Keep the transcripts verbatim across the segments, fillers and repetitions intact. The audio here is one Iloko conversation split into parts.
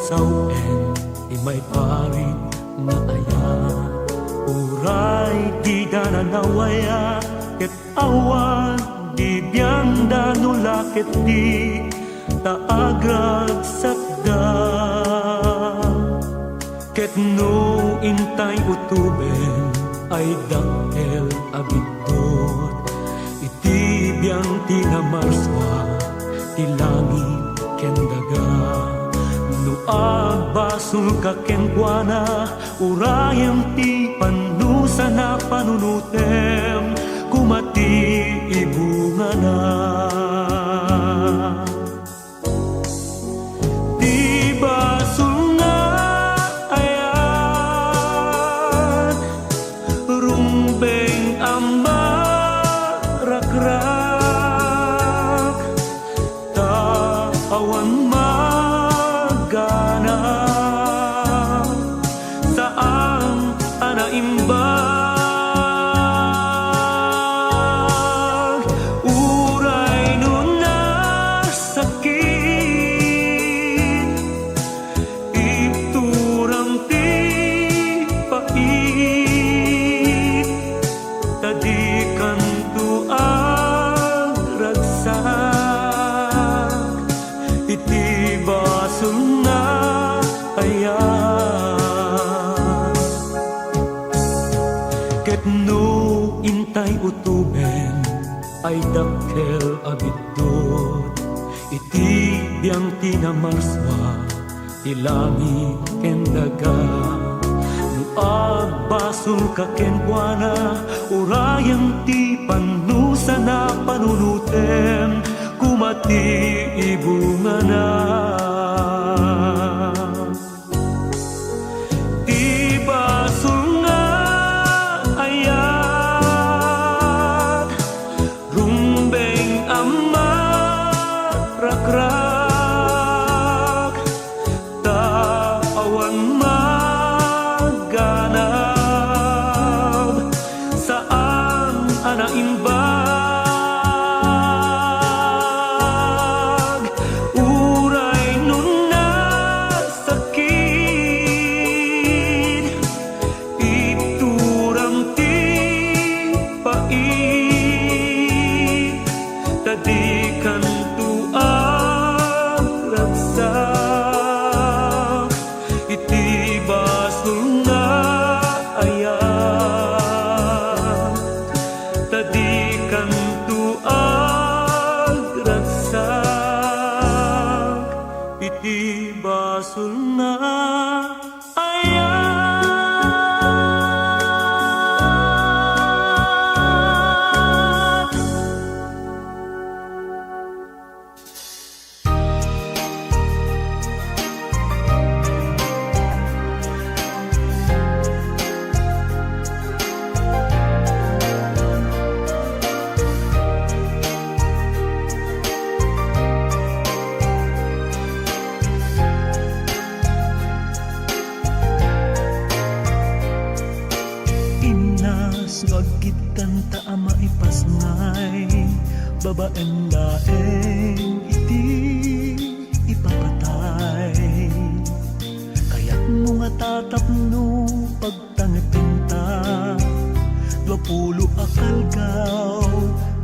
Sawen ti maiparit nga ayat, uray dida nanawaya, ket awan bibiangda no la ketdi ta agragsakda. Ket no intay utoben ay dakkel a biddut, iti biang ti namarsua ti langit ken daga. No agbasolka kenkuana, urayem ti pannusan a panunotem, koma ti ibungana. Ti basol nga ayat, rumbeng a marakrak, ta awan magana. Saan a naimbag, uray no nasakit, ituram ti pait, ta dikanto agragsak iti basol nga ayat. Ket no intay utoben ay dakkel a biddut, iti biang ti namarsua ti langit ken daga. No agbasolka kenkuana, urayem ti pannusan a panunotem, koma ti ibungana. Ti basol nga ayat, rumbeng a marakrak, ta awan maganab, saan a naimbag, uray no nasakit, ituram ti pait, ta dikanto agragsak iti basol nga ayat, ta dikanto agragsak iti basol nga ayat. Innas no agkitkanta a maipasngay, babaen laeng iti ipapatay. Kayatmo ngata tapno pagtangipenta, dua pulo a kalgaw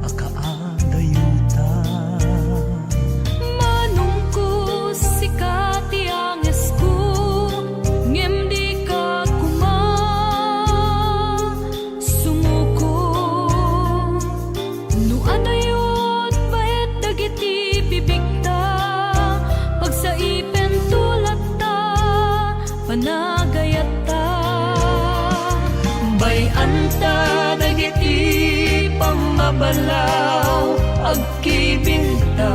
a kaadayuta. Manongko, sika ti angesko, ngem dika koma sumuko. No adayot baet dagiti bibigta, pagsaipento latta panagayatta. Bay-anta dagiti pammabalaw, agkibinta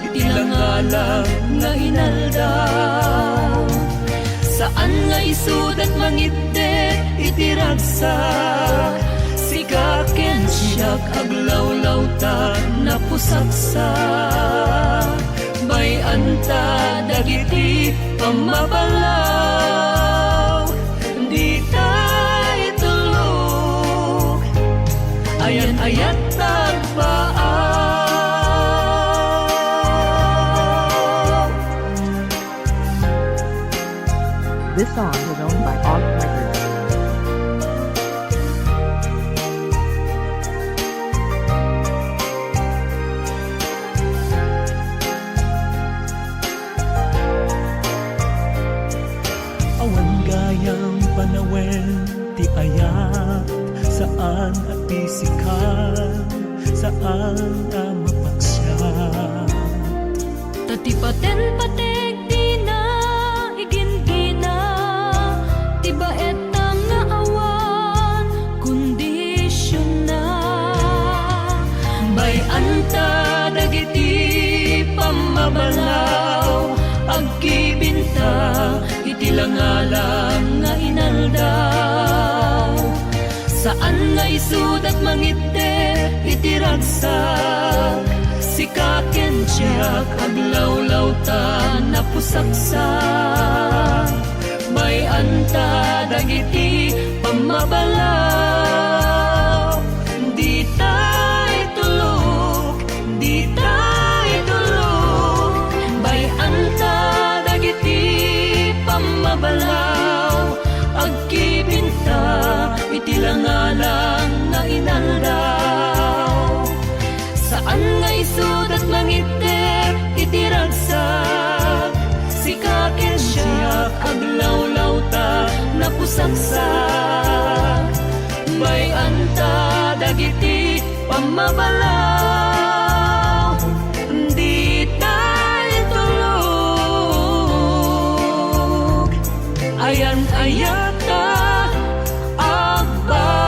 iti langalang nga inaldaw. Saan nga isudat mangitdet iti ragsak, sika ken siak aglawlawta napusaksak. Bay-anta dagiti pammabalaw, dita itulok, ayan-ayat tagbaaw. This song is owned by Alt Records. Awan gayam panawen ti ayat, saan a pisikal, saan a mapaksiat. Ta ti paten-pateg dina igingina, ti baetam nga awan kondisionna. Bay-anta dagiti pammabalaw, agkibinta iti langalang nga inaldaw. Saan nga isudat mangitdep iti ragsak, sika ken diak aglawlawta napusaksak. Bay-anta dagiti pammabalaw, dita itulok, dita itulok. Bay-anta dagiti pammabalaw, agkibinta iti langalang nga inaldaw. Saan nga isudat mangitdep iti ragsak, sika ken diak aglawlawta napusaksak. Bay-anta dagiti pammabalaw, dita itulok. Ayan-ayata agbaa.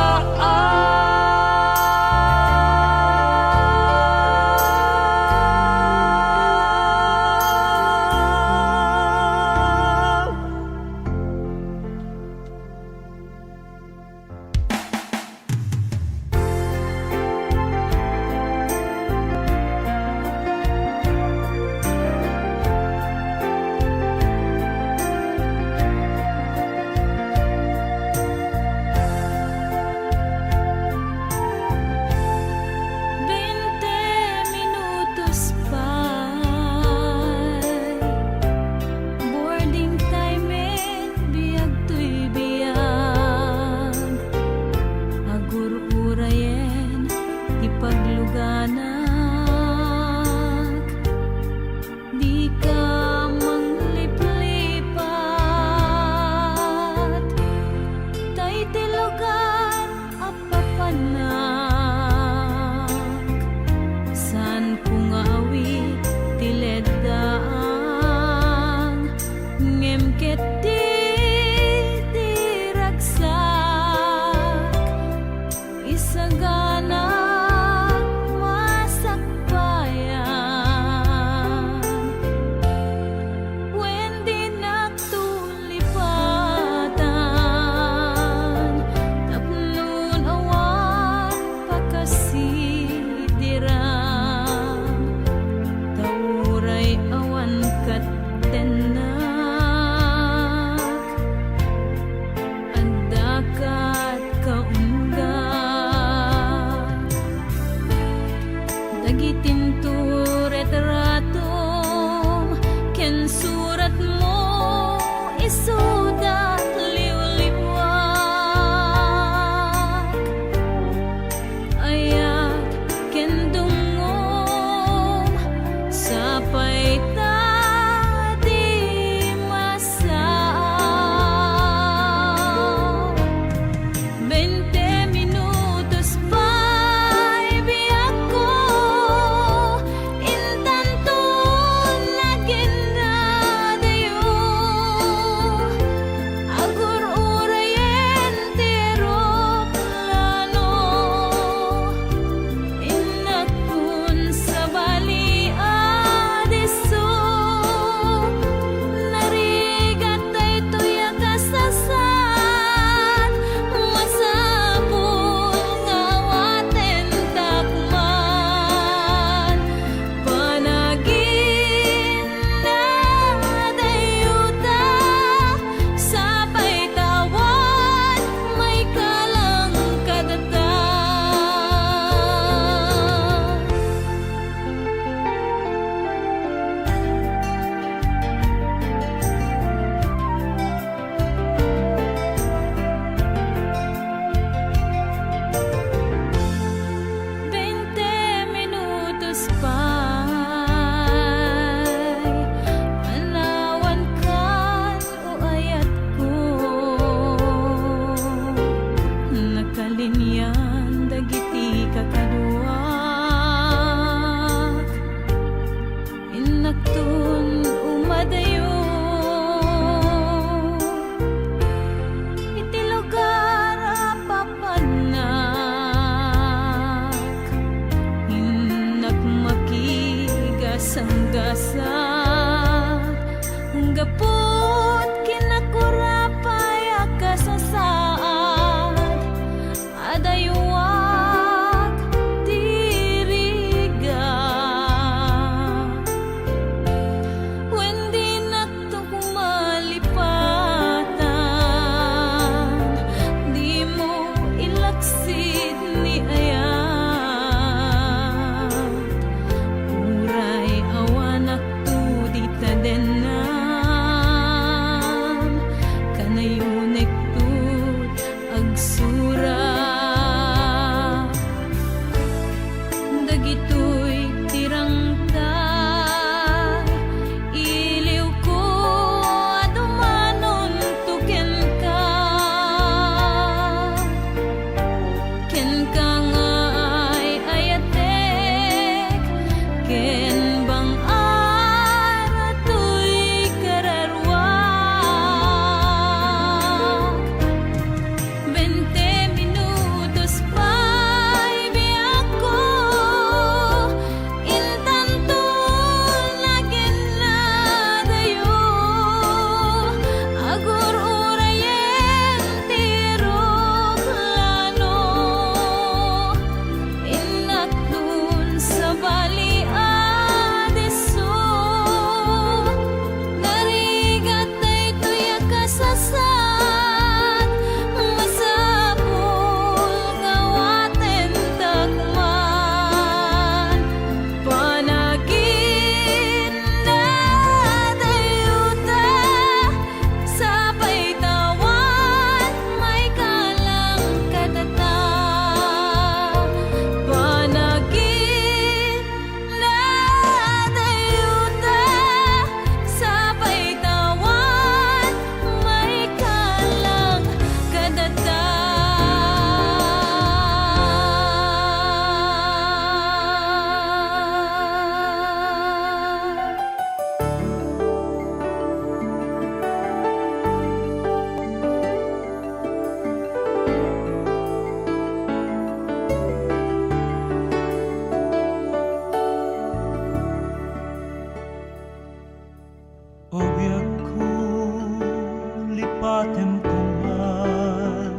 Ipatemko man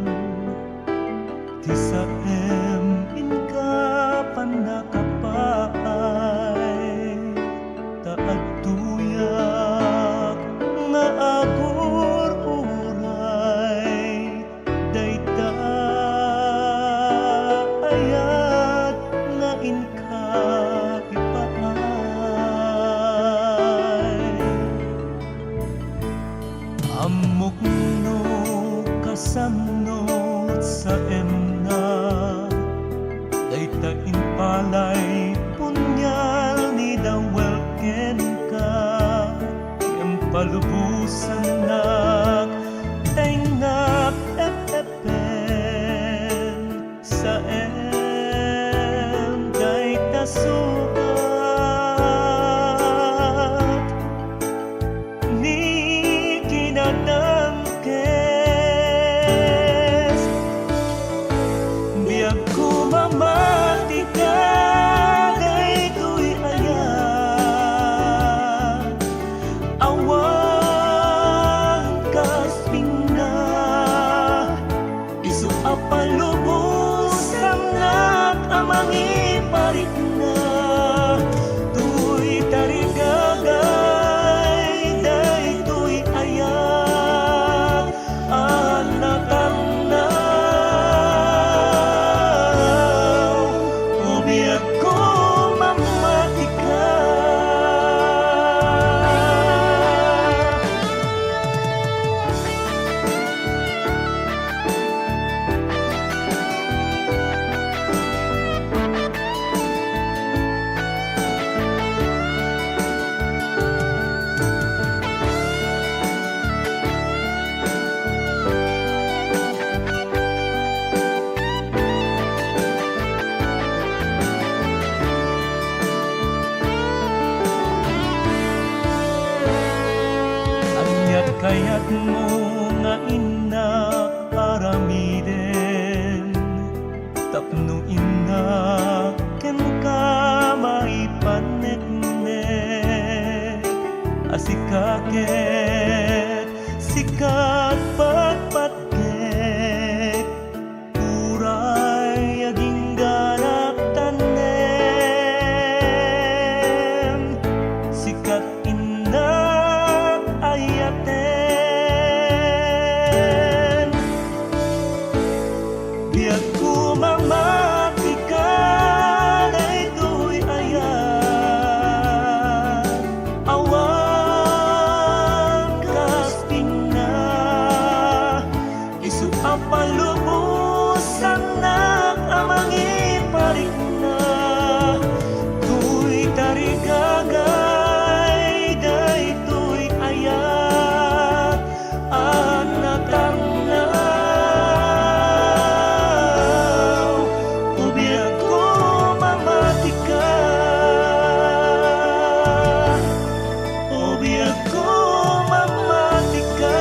ti saem, inka pannakapaay, ta adtoyak nga agur-uray dayta ayat nga inka ipaay. Ammok no kasano ti saemna, dayta impalay punial ni Dawel kenka, ngem palubosannak, tengngak ep-epen. Saem dayta sugat ni kinadangkes. Biagko, mamatika daytoy ayat, awan kaspingna. Isu a palubosannak a mangiparikna, toy tarigagay daytoy ayat a natangnaw. O biagko, mamatika. Ania ti kayatmo nga innak aramiden tapno innak kenka maipaneknek a sika ket sika ti patpatgek? Uray agingganak tanem, sika ti innak ayaten. Biagko, mamatika daytoy ayat, awan kaspingna. Isu a palubosannak a mangiparikna, toy tarigagay daytoy ayat a natangnaw. O biagko, mamatika. O biagko, mamatika.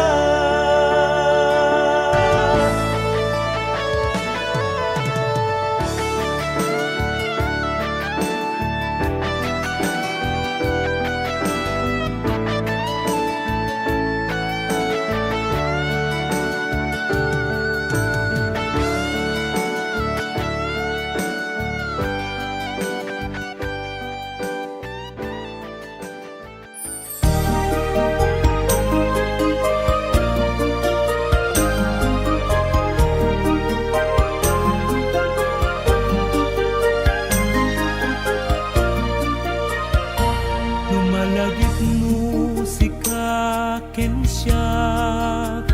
No malagipmo sika ken siak,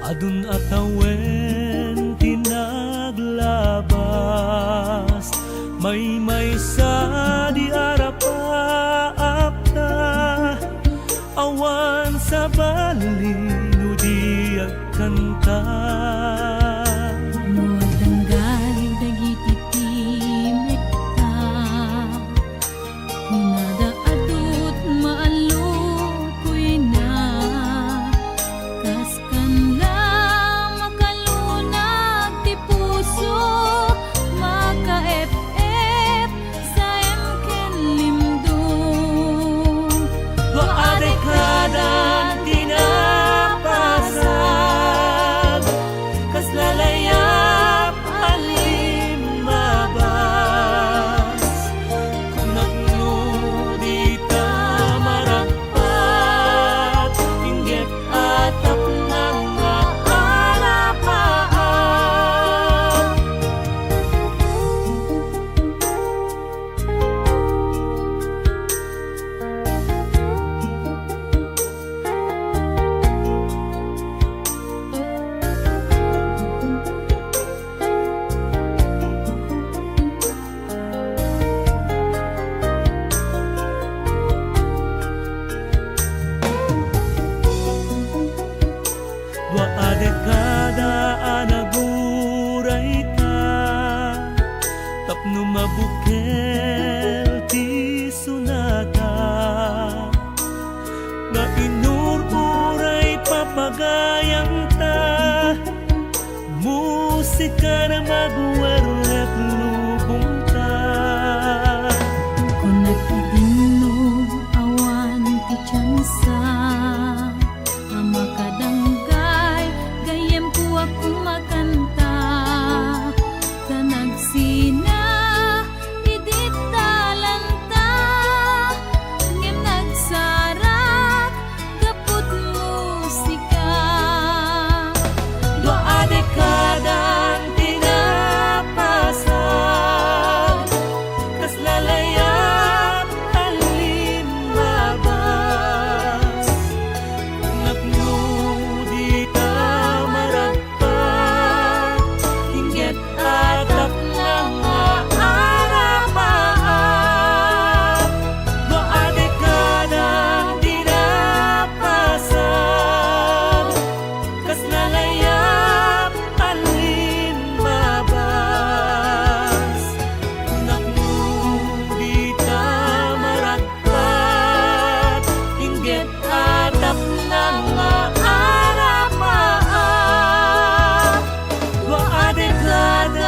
adun a tawen ti naglabas. Maymaysa di arapaapta, awan sabali no di agkanta. No agdanggal dagiti timekta, kunada adut maallukoyna, kas kanla makal- Dua a dekada a nagurayta tapno mabukel ti sonata. Nainur-uray papagayamta, musika na magwerwet lubongta. Kunak idinno awan ti tsansa a makadanggay gayyemko a kumakanta, ta nagsina idi talanta, ngem nagsarak gapud musika. Dua a dekadan ti napasan, kasla layap a limbabas. Napno dita maragpat, inggit a tapnang nga arapaap. Dua a dekada ti napasan, kasla layap a limbabas. Napno dita maragpat, inggit a tapnang nga arapaap. Dua a dekadan,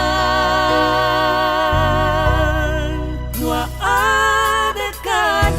dua a dekadan.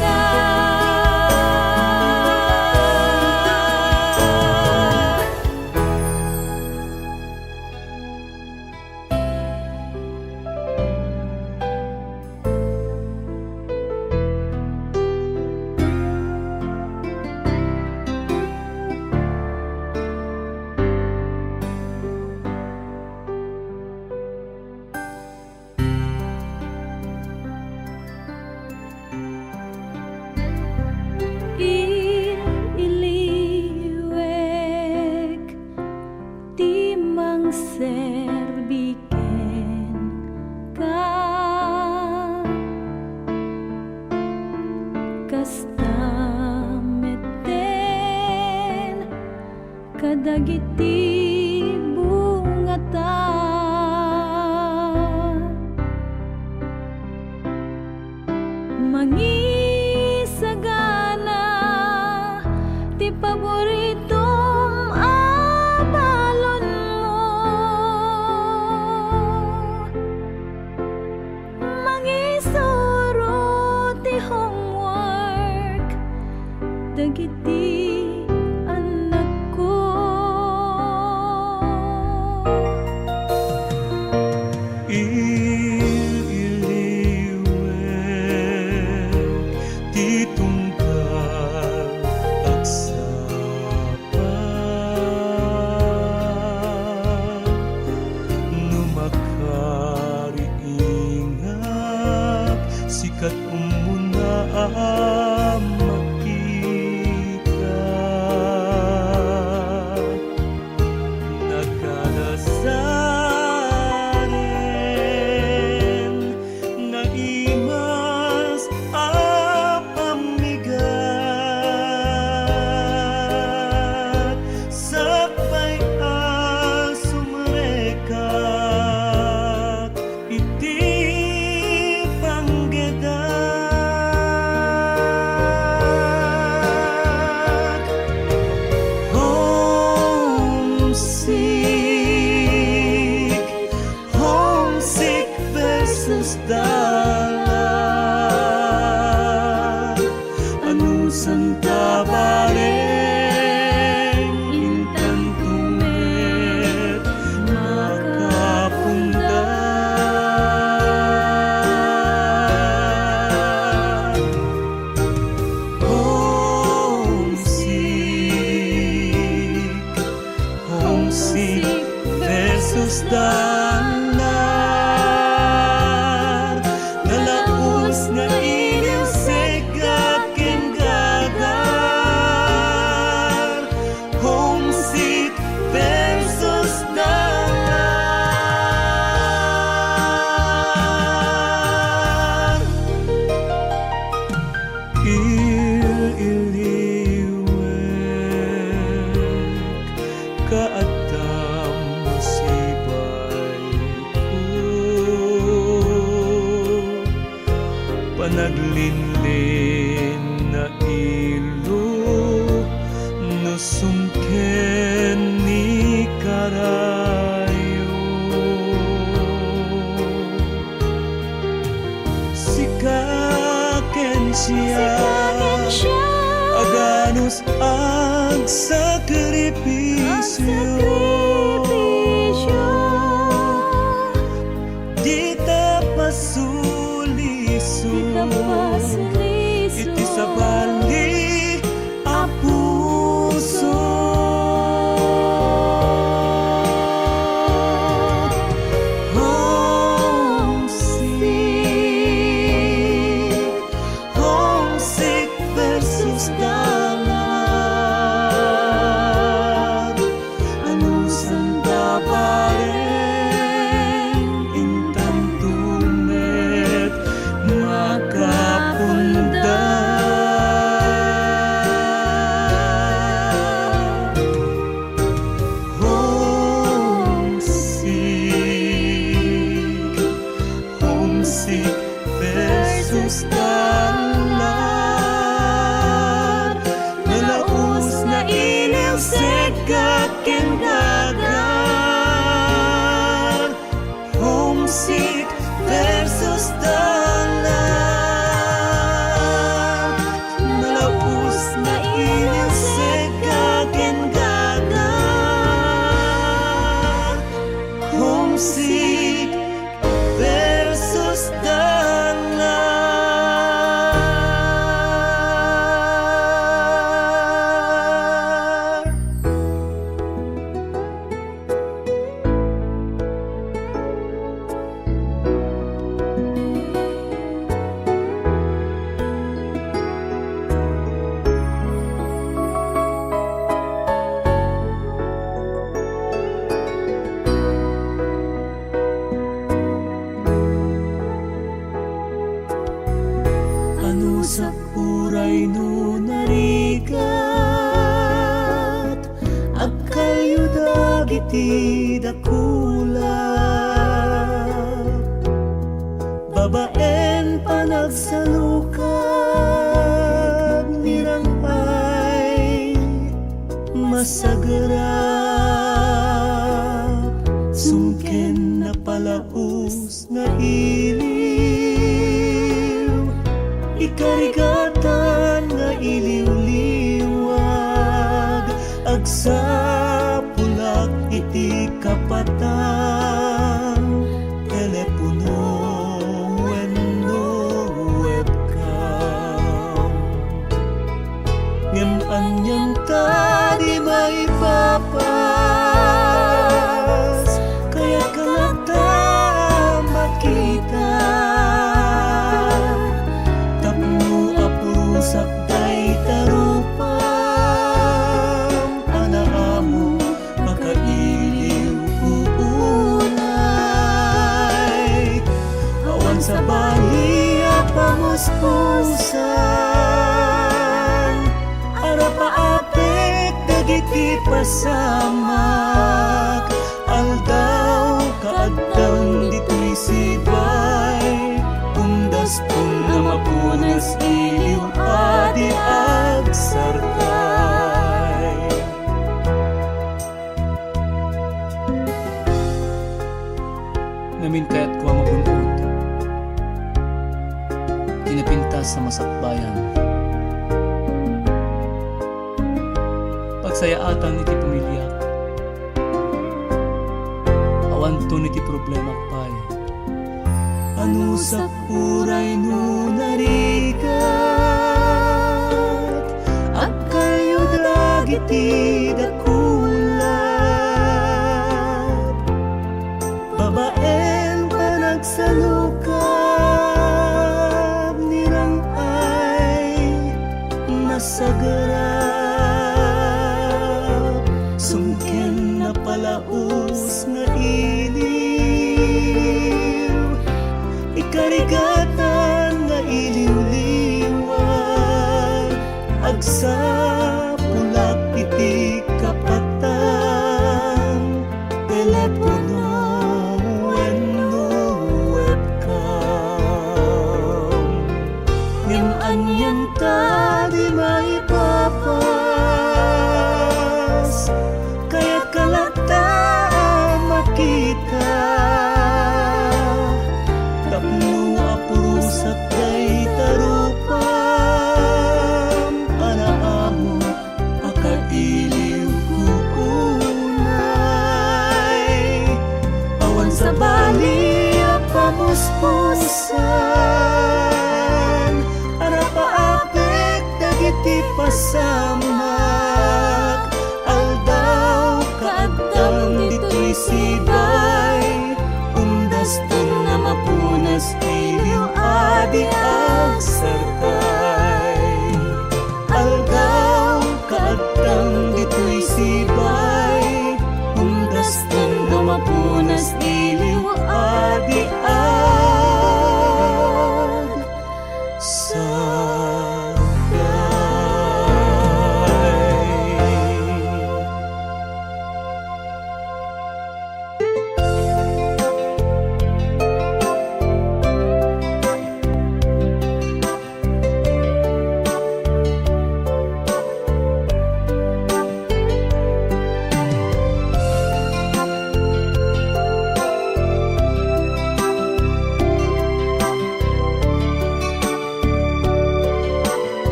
Il-iliwek ti mangserbi kenka. Kasta metten kadagiti bungata. Mangisagana ti paboritom a balonmo. Mangisuro ti homework dagiti annakko. Il-iliwek ti tunggal agsapa. No makariingak, sika umuna a makita. Nagkadasaren naimas a pammigat, sakbay a sumrekak iti panggedak. Homesick, homesick versus dalan. Anusanta bareng intanto met makapunda. Homesick, homesick versus dalan. Nalaus nga iniwsek ken gagar. Homesick versus dalan. Il-iliwek kaaddam sibaiko. Panaglinlen nga ilo no sumken ni karayo. Sika ken siak, sika ken siak, aganus agsakripisio. Agsakripisio. Dita pasuliso. Dita pasuliso. Iti sabali a puso. Homesick. Homesick versus dalan. Anusanta bareng, intanto met makapunda. Homesick. Homesick versus dalan. Nalaus nga iliw, sika ken gaga. Homesick versus dalan. Nalaus nga iliw, sika ken gaga. Homesick versus dalan. Anusak uray no narigat, agkalyo dagiti dakula. Babaen panagsalukag ni rang-ay, masagera, sungken napalaus nga iliw, ikarigatan nga iliwliwag, agsapulak iti kapatang telepono wenno webcam. Ngem anian ta di maipapas, kayatko latta makita. Tapno apurosak dayta rupam a naammo makailiw unay. Awan sabali a pamuspusan, arapaapek dagiti pasamak. Aldaw kaaddam ditoy sibay, umdaston a mapunas iliw a di agsarkay. Ngamin kayatko a magun-od ti napintas a masakbayan. Pagsayaatan iti pamiliak. Awanton iti problemak pay. Anusak uray no narigat, agkalyo dagiti dakula. Babaen panagsalukag ni rang-ay, masagera, sungken napalaus nga iliw, ikarigatan nga iliwliwag, agsapulak iti kapatang Puspusan, arapaapek dagiti pasamak, aldaw kaaddam ditoy sibay, umdasten a mapunas ti liw a di agsarkay. Aldaw kaaddam ditoy sibay, umdasten a mapunas ti liw a di agsarkay.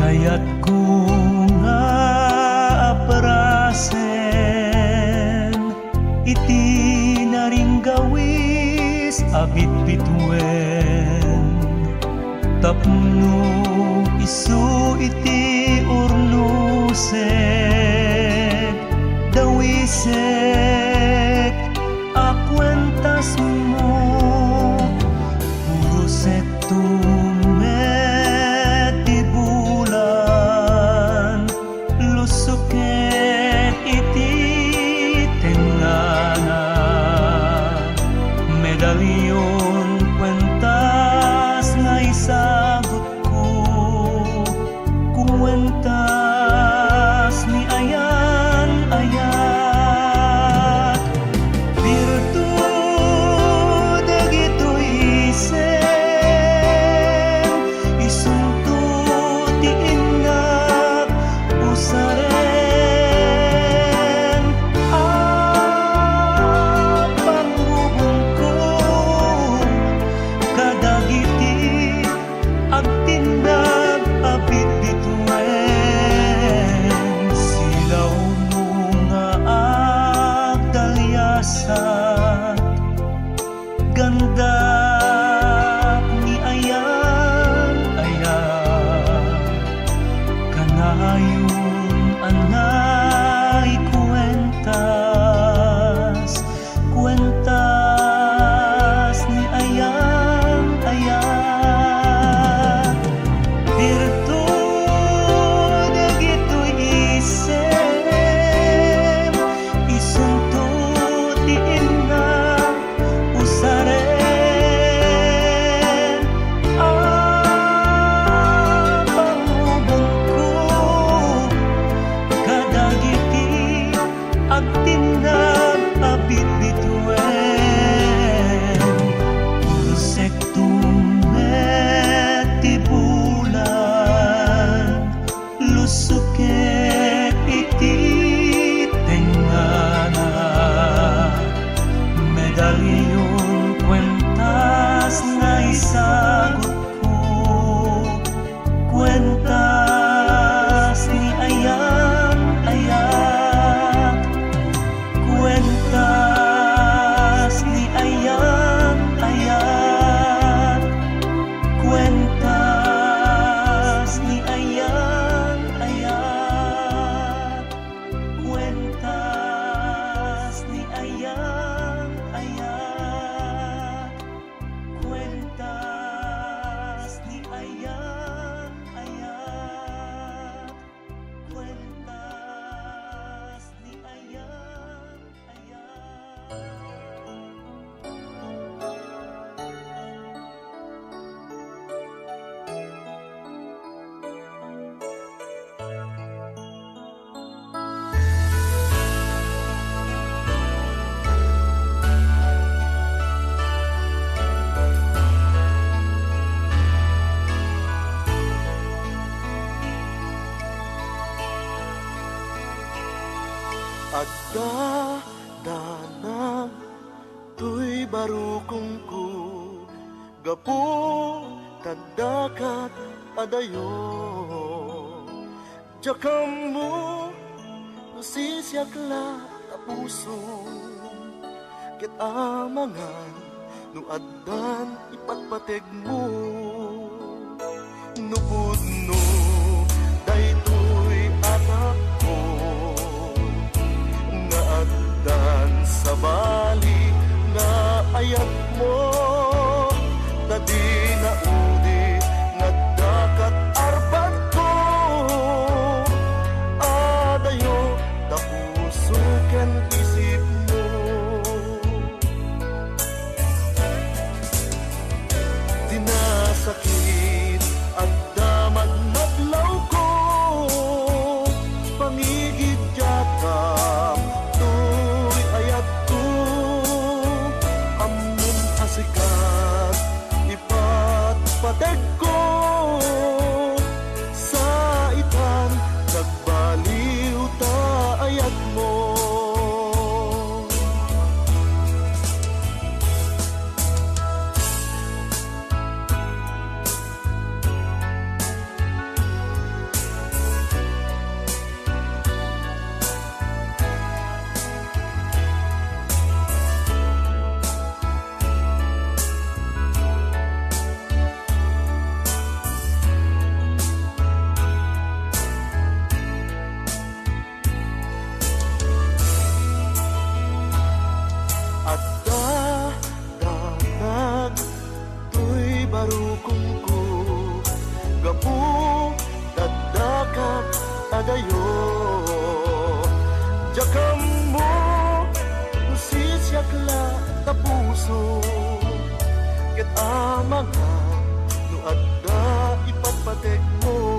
Kayatko nga aprasen iti naringgawis a bitbituen, tapno isu iti urnusek, dawisek a kuentasmo, puro sekto met ti bulan, lusok ket iti tengngana. Medallion kuentas nga isagutko, kuentas ni ayan-ayat. Birtued dagitoy isem, isunto ti innak usaren a pangubonko kadagiti agtindag a bitbituen. Silawmo nga agdaliasak, gandak ni ayan-ayat, kanayon a naikuentas, kuentas ni ayan-ayat. Birtued dagitoy isem, isunto ti innak usaren a pangubonko kadagiti agtindag a bitbituen. Puro sekto met ti bulan, lusok ket iti tengngana. Medallion kuentas nga isagutko, kuentas ni ayan-ayat, kuentas ni ayan-ayat, kuentas ni ayan-ayat, kuentas ni ayan-ayat, kuentas ni ayan-ayat, kuentas ni ayan-ayat. Adda danag toy barukongko gapu ta addakat a dayo. Diak ammo Sisiak la ta puso, ket amangan no addan ipatpategmo. No pudno daytoy a tapko nga addan sabali nga ayatmo, ta dina udi nga adda kat arbatko. Adayo ta puso ken isipmo. Dinasakit adda madmadlawko, pangigiddiatam toy ayatko. Ammom a sikat ipatpategko, saitan nagbaliw ta ayatmo. Adda danag toy barukongko, gapu ta adda kat adayo. Diak ammo no sisiak la ta puso, ket amangan no adda ipatpategmo.